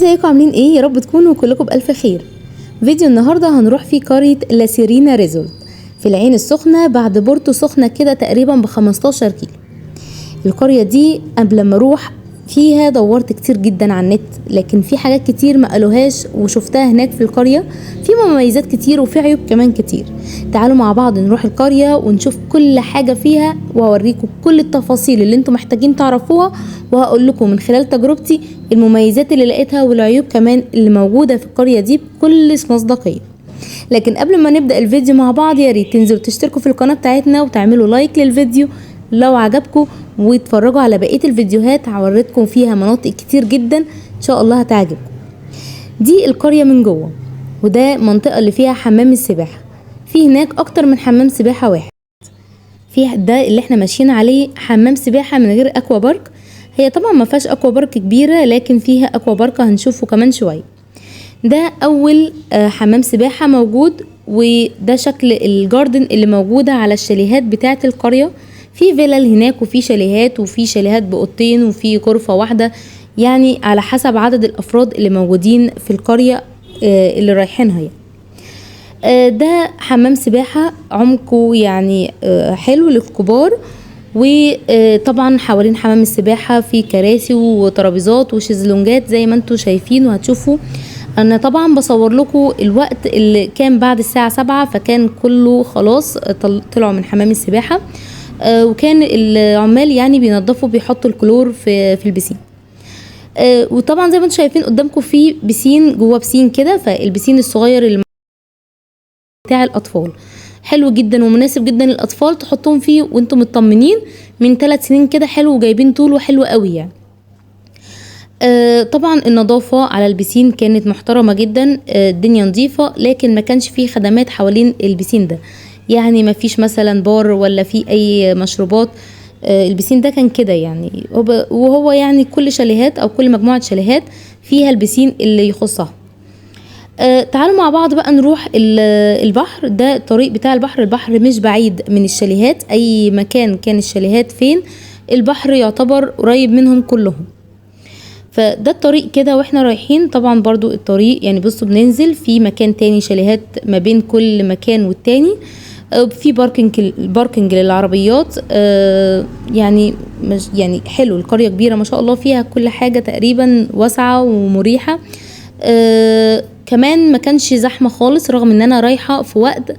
ازيكم عاملين ايه؟ يا رب تكونوا كلكم بألف خير. فيديو النهارده هنروح في قرية لاسيرينا ريزورت في العين السخنة بعد بورتو سخنة كده تقريبا ب15 كيلو. القرية دي قبل ما اروح فيها دورت كتير جدا على النت، لكن في حاجات كتير ما قالوهاش وشفتها هناك في القرية، في مميزات كتير وفي عيوب كمان كتير. تعالوا مع بعض نروح القرية ونشوف كل حاجة فيها واوريكم كل التفاصيل اللي انتم محتاجين تعرفوها، وهقول لكم من خلال تجربتي المميزات اللي لقيتها والعيوب كمان اللي موجودة في القرية دي بكل مصداقية. لكن قبل ما نبدأ الفيديو مع بعض يا ريت تنزلوا تشتركوا في القناة بتاعتنا وتعملوا لايك للفيديو لو عجبكم، واتفرجوا على بقية الفيديوهات هوريتكم فيها مناطق كتير جدا ان شاء الله هتعجبكم. دي القرية من جوه، وده منطقة اللي فيها حمام السباحة، في هناك اكتر من حمام سباحة واحد. في ده اللي احنا ماشيين عليه حمام سباحة من غير aqua park، هي طبعا ما فيهاش aqua park كبيرة لكن فيها aqua park هنشوفه كمان شوية. ده اول حمام سباحة موجود، وده شكل ال garden اللي موجودة على الشاليهات بتاعة القرية. في فيلل هناك وفي شاليهات، وفي شاليهات باوضتين وفي غرفة واحدة، يعني على حسب عدد الافراد اللي موجودين في القرية اللي رايحينها يعني. ده حمام سباحة عمقه حلو للكبار، وطبعا حوالين حمام السباحة في كراسي وترابيزات وشезلونجات زي ما انتم شايفين وهتشوفوا. انا طبعا بصور لكم الوقت اللي كان بعد الساعة 7، فكان كله خلاص طلعوا من حمام السباحة، وكان العمال بينظفوا بيحطوا الكلور في البسين. وطبعا زي ما انتم شايفين قدامكم في بسين جوه بسين كده، فالبسين الصغير اللي بتاع الاطفال حلو جدا ومناسب جدا للاطفال تحطهم فيه وانتم مطمنين. من 3 سنين كده حلو وجايبين طوله حلو قوي يعني. طبعا النظافة على البسين كانت محترمة جدا، الدنيا نظيفة، لكن ما كانش فيه خدمات حوالين البسين ده، يعني ما فيش مثلا بار ولا في اي مشروبات. البسين ده كان كده يعني، وهو كل شاليهات او كل مجموعة شاليهات فيها البسين اللي يخصها. تعالوا مع بعض بقى نروح البحر. ده الطريق بتاع البحر، البحر مش بعيد من الشاليهات، اي مكان كان الشاليهات فين البحر يعتبر قريب منهم كلهم. فده الطريق كده واحنا رايحين. طبعا برضو الطريق بصوا بننزل في مكان تاني شاليهات ما بين كل مكان والتاني، في باركنج للعربيات. يعني مش يعني حلو، القرية كبيرة ما شاء الله، فيها كل حاجة تقريبا، واسعة ومريحة. كمان ما كانش زحمة خالص، رغم ان انا رايحة في وقت،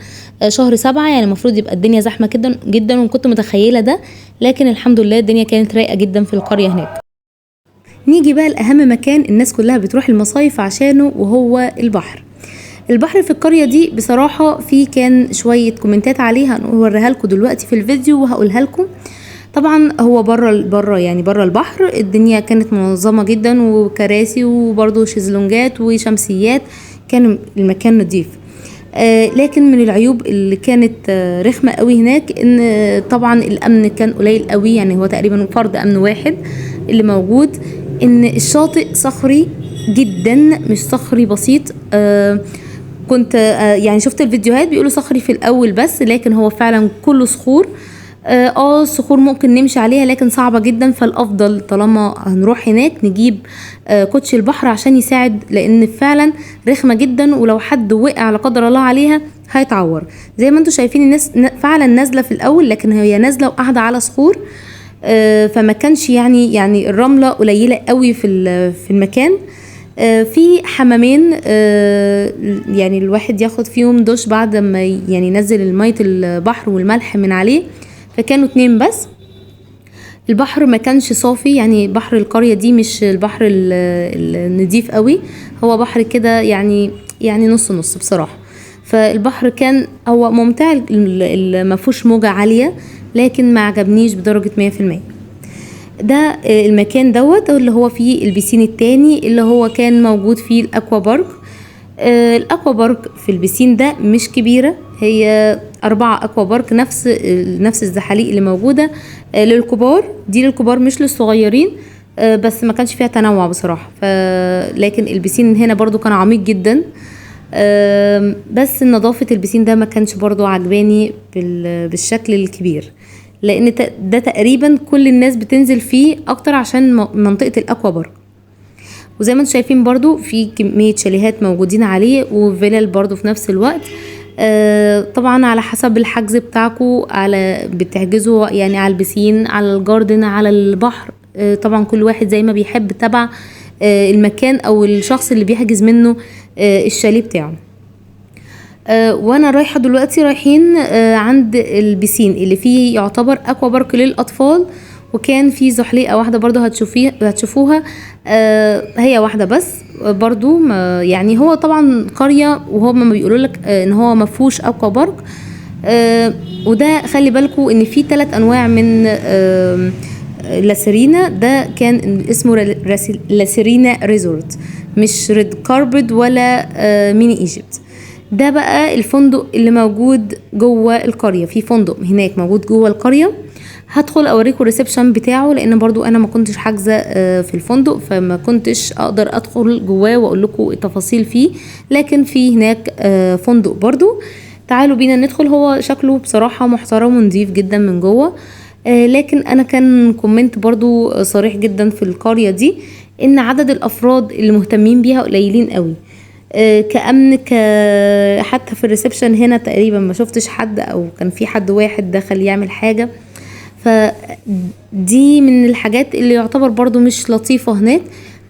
شهر 7، يعني المفروض يبقى الدنيا زحمة جدا جدا وكنت متخيلة ده، لكن الحمد لله الدنيا كانت رايقة جدا في القرية هناك. نيجي بقى لأهم مكان الناس كلها بتروح المصايف عشانه، وهو البحر. البحر في القرية دي بصراحة في كان شوية كومنتات عليها هنوريها لكم دلوقتي في الفيديو وهقولها لكم. طبعا هو بره البحر الدنيا كانت منظمة جدا، وكراسي وبرضو شезلونجات وشمسيات، كان المكان نظيف. لكن من العيوب اللي كانت رخمة قوي هناك ان طبعا الامن كان قليل قوي، يعني هو تقريبا فرد امن واحد اللي موجود. ان الشاطئ صخري جدا، مش صخري بسيط. كنت شفت الفيديوهات بيقولوا صخري في الاول بس، لكن هو فعلا كله صخور. الصخور ممكن نمشي عليها لكن صعبة جدا، فالافضل طالما هنروح هناك نجيب كوتشي البحر عشان يساعد، لان فعلا رخمة جدا، ولو حد وقع لا قدر الله عليها هيتعور. زي ما انتم شايفين الناس فعلا نازلة في الاول، لكن هي نازلة وقاعدة على صخور، فما كانش يعني الرملة قليلة قوي في المكان. في حمامين، الواحد ياخد فيهم دوش بعد ما ينزل المية البحر والملح من عليه، فكانوا 2 بس. البحر ما كانش صافي، يعني بحر القرية دي مش البحر النضيف قوي، هو بحر كده نص نص بصراحة. فالبحر كان هو ممتع، ما فيهوش موجة عالية، لكن ما عجبنيش بدرجة مية في المية. ده المكان دوت اللي هو فيه البسين التاني اللي هو كان موجود فيه الاكوا بارك. الاكوا بارك في البسين ده مش كبيرة، هي 4 اكوا بارك، نفس الزحاليق اللي موجودة، للكبار، دي للكبار مش للصغيرين، بس ما كانش فيها تنوع بصراحة. لكن البسين هنا برضو كان عميق جدا، بس نظافة البسين ده ما كانش برضو عجباني بالشكل الكبير، لان ده تقريبا كل الناس بتنزل فيه اكتر عشان منطقة الاكوا بارك. وزي ما انتم شايفين برضو في كمية شاليهات موجودين عليه وفيلل برضو في نفس الوقت. طبعا على حسب الحجز بتاعكو، على بتحجزوا يعني على البسين، على ال garden، على البحر. طبعا كل واحد زي ما بيحب تبع المكان او الشخص اللي بيحجز منه الشاليه بتاعه. وانا رايحة دلوقتي، رايحين عند البسين اللي فيه يعتبر aqua park للاطفال، وكان في زحليقه واحدة برضو هتشوفوها، هي واحدة بس برضو. يعني هو طبعا قرية وهم ما بيقولوا لك ان هو ما فيهوش aqua park. وده خلي بالكم ان في 3 انواع من لاسيرينا. ده كان اسمه لاسيرينا resort، مش Red Carpet ولا ميني ايجيبت. ده بقى الفندق اللي موجود جوه القرية، في فندق هناك موجود جوه القرية. هدخل اوريكم ال reception بتاعه، لان برضو انا ما كنتش حاجزه في الفندق، فما كنتش اقدر ادخل جواه واقول لكم التفاصيل فيه، لكن في هناك فندق برضو. تعالوا بينا ندخل. هو شكله بصراحة محترم ونظيف جدا من جوه، لكن انا كان comment برضو صريح جدا في القرية دي، ان عدد الافراد اللي مهتمين بيها قليلين قوي، كأمن، حتى في ال reception هنا تقريبا ما شفتش حد، او كان في حد واحد دخل يعمل حاجة. فدي من الحاجات اللي يعتبر برضو مش لطيفة هناك،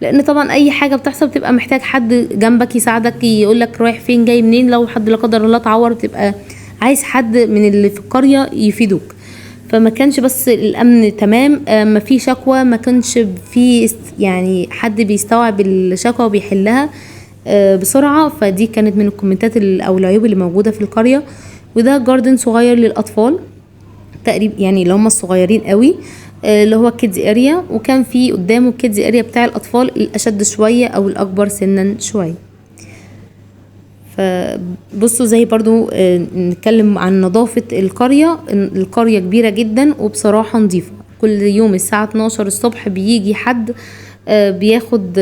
لان طبعا اي حاجة بتحصل بتبقى محتاج حد جنبك يساعدك، يقولك رايح فين جاي منين، لو حد لا قدر الله اتعور بتبقى عايز حد من اللي في القرية يفيدوك. فما كانش بس الامن تمام، ما في شكوى، ما كانش في حد بيستوعب الشكوى وبيحلها بسرعة. فدي كانت من الكومنتات او العيوب اللي موجودة في القرية. وده garden صغير للاطفال تقريبا، يعني اللي هم الصغيرين قوي، اللي هو kids area، وكان في قدامه kids area بتاع الاطفال الاشد شوية او الاكبر سنا شوية. فبصوا زي برضو نتكلم عن نظافة القرية. القرية كبيرة جدا وبصراحة نظيفة. كل يوم الساعة 12 الصبح بيجي حد، بياخد،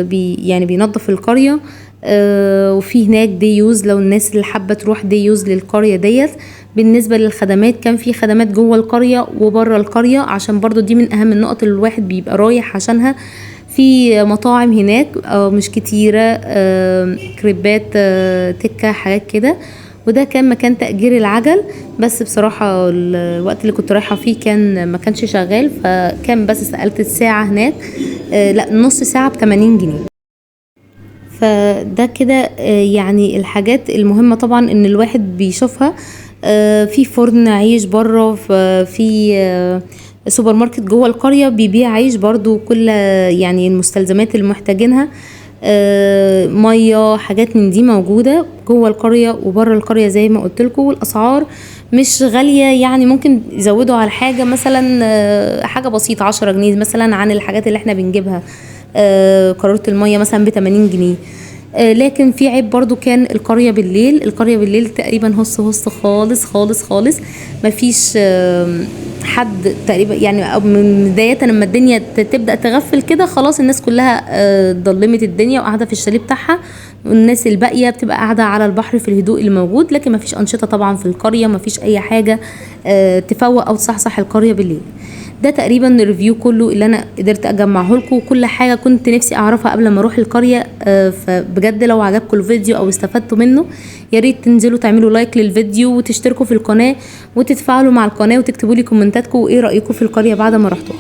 بي يعني بينظف القرية. وفي هناك day use لو الناس اللي حابة تروح day use للقرية ديت. بالنسبة للخدمات كان في خدمات جوه القرية وبره القرية، عشان برضو دي من أهم النقط اللي الواحد بيبقى رايح عشانها. في مطاعم هناك، مش كتيرة، كريبات، تكة، حاجات كده. وده كان مكان تأجير العجل، بس بصراحة الوقت اللي كنت رايحة فيه ما كانش شغال، فكان بس سألت الساعة هناك، لا نص ساعة بتمانين جنيه. فده كده، الحاجات المهمة طبعا ان الواحد بيشوفها. في فرن عيش بره، في سوبر ماركت جوه القرية بيبيع عيش برضو، كل المستلزمات اللي محتاجينها، مية، حاجات من دي موجودة جوه القرية وبره القرية زي ما قلت لكم. والأسعار مش غالية، ممكن يزودوا على حاجة مثلا، حاجة بسيطة 10 جنيه مثلا عن الحاجات اللي احنا بنجيبها، قارورة المية مثلا بتمانين جنيه. لكن في عيب برضو، كان القرية بالليل، القرية بالليل تقريبا هص هص خالص خالص خالص، مفيش، حد تقريبا، أو من بداية لما الدنيا تبدأ تغفل كده خلاص الناس كلها، ضلمت الدنيا وقاعدة في الشاليه بتاعها، والناس الباقية بتبقى قاعدة على البحر في الهدوء اللي موجود. لكن مفيش أنشطة طبعا في القرية، مفيش أي حاجة، تفوق أو تصحصح القرية بالليل. ده تقريبا ال review كله اللي انا قدرت اجمعه لكم، وكل حاجة كنت نفسي اعرفها قبل ما اروح القرية. فبجد لو عجبكم الفيديو او استفدتوا منه يا ريت تنزلوا تعملوا like للفيديو وتشتركوا في القناة وتتفاعلوا مع القناة وتكتبوا لي كومنتاتكم وايه رايكم في القرية بعد ما رحتوها.